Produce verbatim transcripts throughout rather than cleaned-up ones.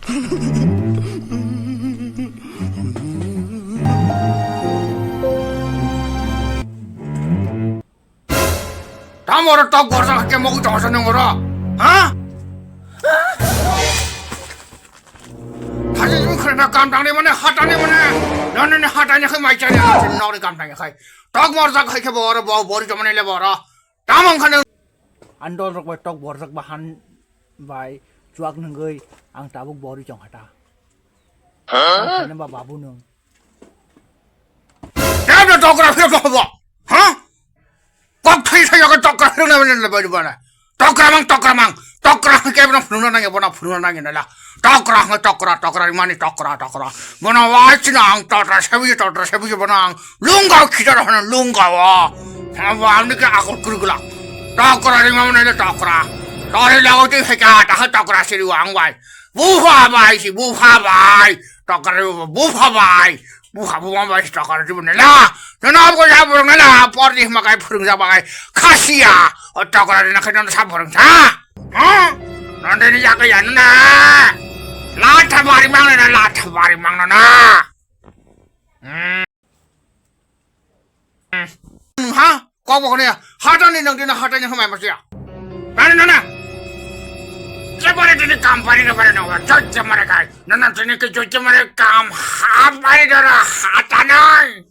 Tamo oro tok borsa khe mogu tongsa nung oro? Ha? Thajin jimi khwrwngna kam tangni mane, hatani mane, nonini hatani khe mai chani, nonini kam tangni khai. Tok borsa khai khe bo oro bo bori tongmani le bo oro. Tamo wngkha nung? Andol rok bai tok borjak bahan bai chuak nungwi ang tabuk bori chong hata. Ang khaina ba babu nung. Tamo tokra phirok tong bo? Ha? Kok thai thai yago tokra phirok na bani bani bana. Tokra mang, tokra mang, tokra ke bana phununa nangi, bana phununa nangi nala. Tokra hang tokra, tokra mani tokra, tokra. Bana wai china ang tokra sebi, tokra sebi bana ang lungga khidar hana lungga wa. Haba ang ke akol kurgula. Tokra ri mamna le tokra. Tori lago ti heka ta tokra siri wang wai. Buha bai si buha bai. Tokra ri buha bai. Buha buha bai si tokra ri bana la. Nana ko ya burung la por di makai phurung ja bai. Khasia. O tokra ri na khai nana sa burung sa. Ha? Nonde ni ya ka ya na. La tha bari mang na la tha bari mang na. Hmm. Ha? Kok bo khone ya. Hatani nang dina hatani hamai masiya. Nani nana. Jebare dini kampani na bare na wa. Jojja mare kai. Nana dini ke jojja mare kam ha bai dara hatanan.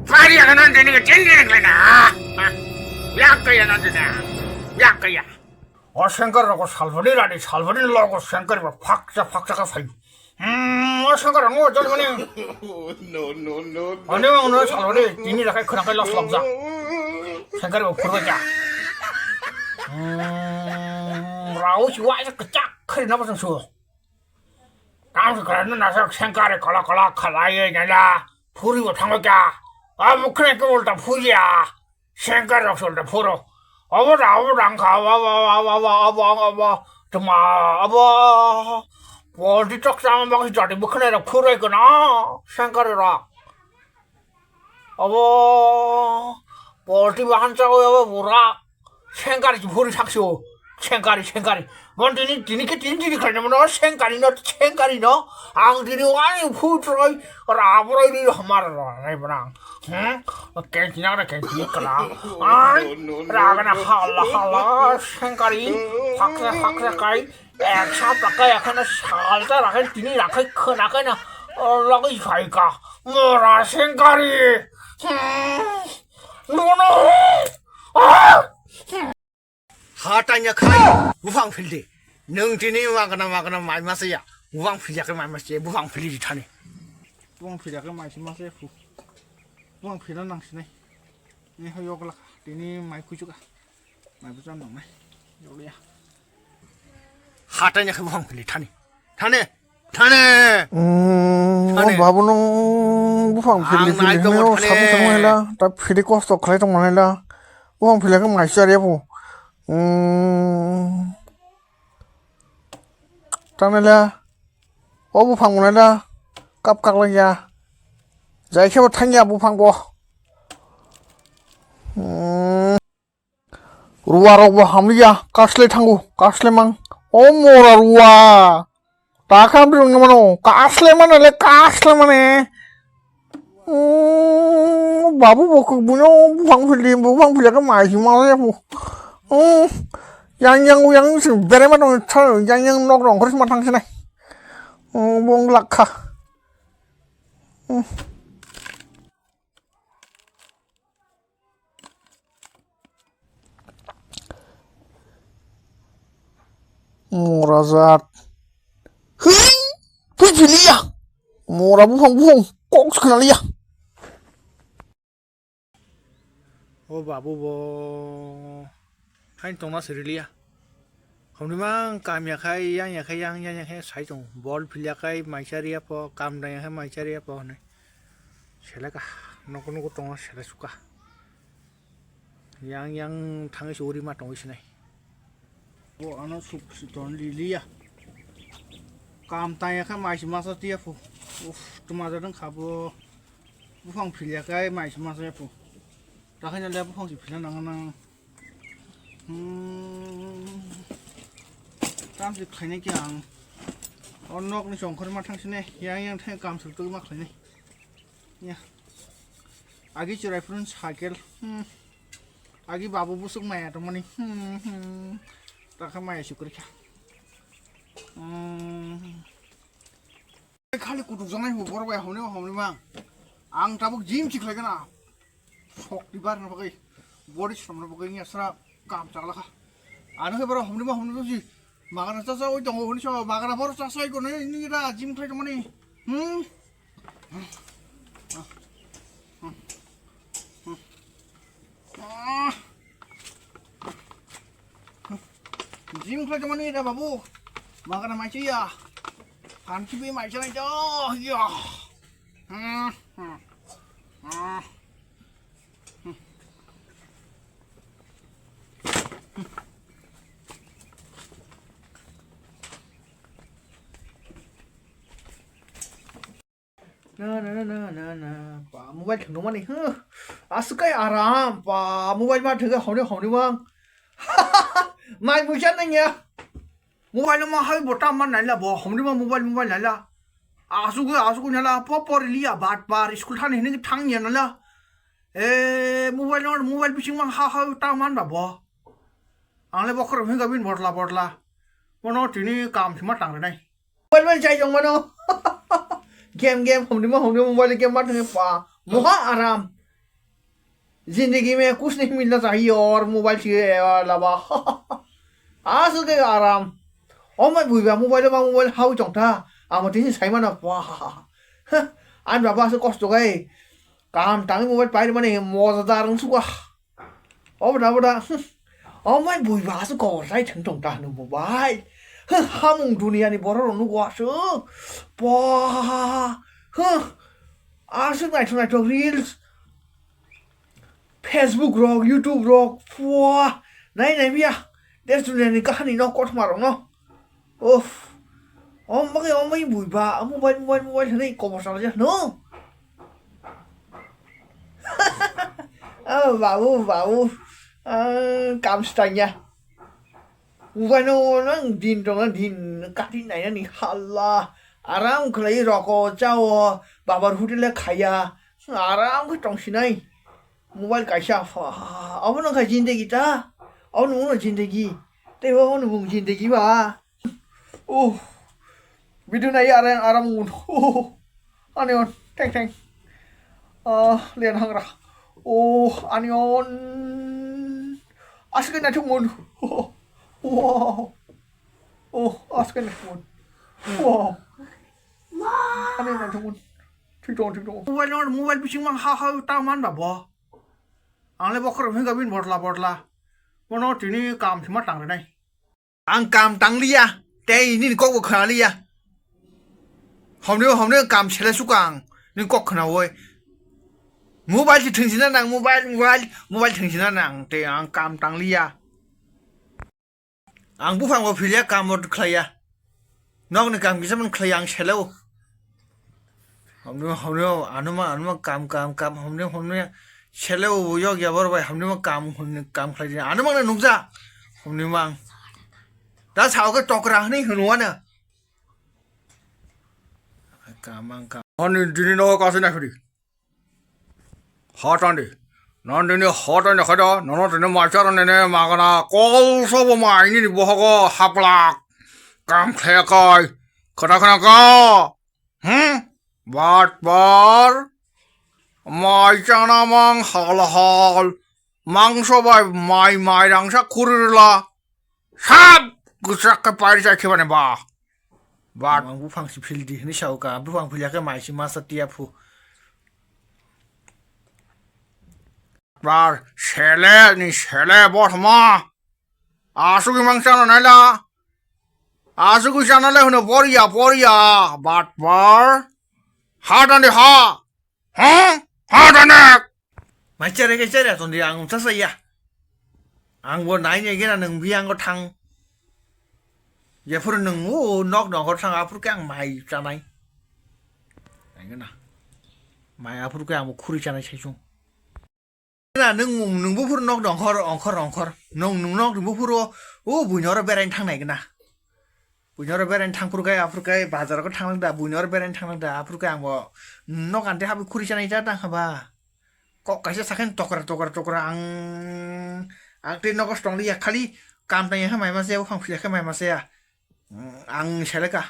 Pari ya nana dini ke dini nang lena. Ya ke ya nana dini. Ya ke ya. O sengkar roko salbani rani salbani logo sengkar ba phaksa phaksa ka sai. Hmm, o sengkar ang o jol mani. No, no, no, no. Ani ang no salbani tini rakai khwnakai los lok ja. Sengkar ba phurba ja. Hmm, rau si wa ja kachak khari na ba sang su. Tang su khara na sa sengkar kala kala khalai na la phuri bo thang ja. A mukhne ko ulta phuri ya. Sengkar rok sol da phuro. Abo da, abo da, angkha, abo, abo, abo, abo, abo, abo, tuma, abo. Polti tok sama bak jati bukhnai rok phuroi kono. Sengkar rok. Abo. Polti bahan chago abo bura. Sengkar ji phuri sakso. Sengkari, sengkari. Bon tini, tini ke tini tini khlaina mano, sengkari no, sengkari no. Ang tini wani phutroi, rabroi ni hamar rai bana. Hmm? Kenchi na kenchi kala. Ai, ragana hala hala, sengkari, haksa haksa kai. Eksa pakai akhana salta rakai tini rakai khana kai na. Lagi phaika. Mora sengkari. Hmm. No, no. Ah! Ha tanya khai, buphang phildi. Nwng tini magana magana mai masa ya. Buphang philya khe mai masa ya, buphang phildi thani. Buphang philya khe mai si masa ya phu. Buphang philna nang sinai. Ni ho yok lakha. Tini mai kuchuka. Mai bucham nang nai. Yok ya. Ha tanya khai buphang phildi thani. Thani. Thane. Mm, Thane. O babu nung buphang phildi Ang phildi nai hwnwi tongo o thane. Samung samung hela, ta phildi kosto khlai tong manela. Buphang philya khe mai chari ya phu. Mm. Tanela. O buphang manela. Kap kak lai ya. Jai khe bo thang ya buphang bo. Mm. Ruwa rok bo hamliya, kaslai thango, kaslai mang. O mora ruwa. Ta kha bwrwi wngmano, kaslai mano le, kaslai mane. Mm, babu bo kok buno buphang phildi, buphang philya khe mai hima ya bu. Mm, yang yang yang sing bere ma tong, yang yang nok rong khor sima thang sinai. Mm, bong lakha. Mm. Mora jat. Hei! Pui philiya. Mora buphang buphang kok se khna liya. O babu bo. Hain tongna se riliya. Hwnwi mang kam ya khai, yang ya khai, yang, yang ya khai sai tong. Bol philya khai, mai chariya pho, kam dang ya khai, mai chariya pho hwnwi. Seleka, nokho nokho tongo, sele suka. Yang, yang thangwi se uri ma tongwi sinai. Bo ano suk, suk ton liliya. Kam tang ya khai, mai se masa tiya pho. Uf, tuma jadang kha bo. Buphang philya khai, mai se masa ya pho. Rakhai na le buphang se philna nang nang. Hmm. Tam se khaina khe ang. O O nokni chongkhor ma thangsine, yang yang thang kam sul tugui ma khlainai. Ya. Agi churai phurun cycle. Hmm. Agi babu busuk maya tongmani. Hmm, hmm. Takha maya sukrikha. Hmm. Khali kutuk janai bo borok bai homni ma homni ma. Ang tabuk gym si khlai gana. Sok di bar na bagwi. Body srom na bagwi ni asra kam chagla kha. Ano khe borok homni ma homni ma si. Magana cha cha oi tongo hwnwi sa magana borok cha cha oi tongo ni da gym khlai tongmani. Hmm? Ah. Gym khlai tongmani da babu. Magana mai chiya. Phan kibi mai chalai do. Ya. Hmm, hmm, hmm. Na, na, na, na, na, na. Pa, mobile thwngmani, huh? Aswk kai aram, pa, mobile ma thwngkhe hwnwi hwnwi mang. Mai buja nangya. Mobile ma hai bo tam man naila bo, hwnwi ma mobile, mobile naila. Aswk, aswk naila, po por liya, bat par, school thani hwnwi thangya naila. E, mobile no, mobile bising ma ha ha tam man ba bo. Ang le bokhorok hwnka bini botla botla. Bono tini kam sima tang rwnai. Mobile bai chai tong mano. Game, game, homni ma homni mobile game ma thangwi pa. Moha aram. Zindagi mein kuch nahi milna chahiye aur mobile chahiye aur laba. Aswk ke aram. O mai bui ba mobile ma mobile hau chong tha. Amo tini sai mano pa. Ani baba aswk kosto gai. Kam tangwi mobile pai mani moja dar wng suka. Obo da, obo da. Hmm. O mai bui ba aswk kobor chai thwng tong ta hwnwi bo bai. Hmm, hamung duniya ni borok rok nugo aswk. Pah. Hmm. Aswk naithok naithok reels. Facebook rok, YouTube rok. Pah. Nai nai biya. Des duniya ni kahani no kothoma rok no. Uff. Om bagwi, om bagwi bui ba, mobile, mobile, mobile hwnwi kobor salai jak no. Oh, babu, babu. Ah, kam stanya. Mobile no nang din tong na din kati nai ni hala. Aram khlai roko chao, babar hotel e khaya. Aram khe tong sinai. Mobile kaisa pha. Abo no kha jindagi ta. Abo no jindagi. Tei abo no jindagi ba. Oh, video nai aram aram un. Oh, ani on, thank thank. Ah, lian hangra. Oh, ani on. Aswk naithok mun. Oh, wow. Oh, aswk naithok mun. Wow. Ani naithok mun. Thik dong, thik dong. Mobile no, mobile bising mang ha ha ta man ba bo. Ang le bokhorok hwnka bini botla botla. Bono tini kam sima tang rwnai. Ang kam tang liya, tei nini kok bo khna liya. Homni, homni kam sele suka ang, nini kok khna oi. Mobile si thwng sina nang, mobile, mobile, mobile thwng sina nang, tei ang kam tang liya. Ang buphang bo philiya, kam bo khlaiya. Nokni kam kisa man khlaiya, ang sele o. Hamni, hamni, anuma, anuma, kam, kam, kam, hamni, hamni, sele o, yok ya bor bai, hamni ma kam, hamni, kam khlai di, anuma na nukja, hamni mang. Da sao ke tokra hini hunu ana. Kam, ang kam. Ani dini no kasi na hudi. Hotandi. Nandini hotandi khada, nono tini machar nene magana, kol sobo mai nini bohogo haplak. Kam khlaiya kai. Khada khana ka. Hmm? Bat bar. Mai chana mang hal hal. Mangso bai mai mai rangsa khuri rwla. Sab gwchak khe pairi chai khibani ba. Bat. Ang buphang si phil di hini sao ka. Buphang phil ya khe mai si masa tiya phu. Bar sele ni sele bothoma. Asugwi mang chana naila. Asugwi chana le hwno boria, boria. Bat bar. Ha dandi ha. Ha? Ha dandi. Mai chere ke chere ton di ang cha saya. Ang bo nai ne gena nang bi ang thang. Jephuru nang o nok nok thang aphuru ke ang mai chanai. Nai gena. Mai aphuru ke ang bo khuri chanai sai chung. Na nwng, nwng buphuru nok dongkhor, ongkhor, ongkhor. Nwng, nwng nok buphuru, o buino oro beraini thangnai gana. Buino oro beraini thangphuru khe, aphuru khe bazar o thanglang da, buino oro beraini thanglang da, aphuru khe ang bo nok ante habwi khuri chanai ja tang haba. Kok kaisa sakhen tokra tokra tokra ang, ang tei nogo tong liya, khali kam tang ya khe mai ma saya, buphang phila khe mai ma saya. Ang seleka.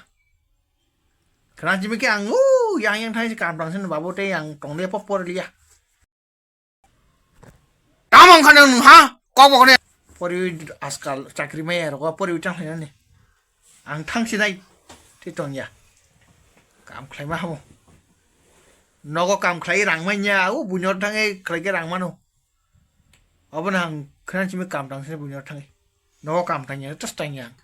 Khna chimi khe ang u yang yang thai kam tang sin babu tei ang tong liya pok por liya. Tamo wngkha nang nung ha? Kok bo kone. Poriwi askal chakri maya rogo poriwi tang khlainani. Ang thang sinai tei tongya. Kam khlaima hamo. Nogo kam khlai rang manya, o buino thangwi khlai khe rang mano. Obono ang khna chimi kam tang sini buino thangwi. Nogo kam tangya, tas tangya.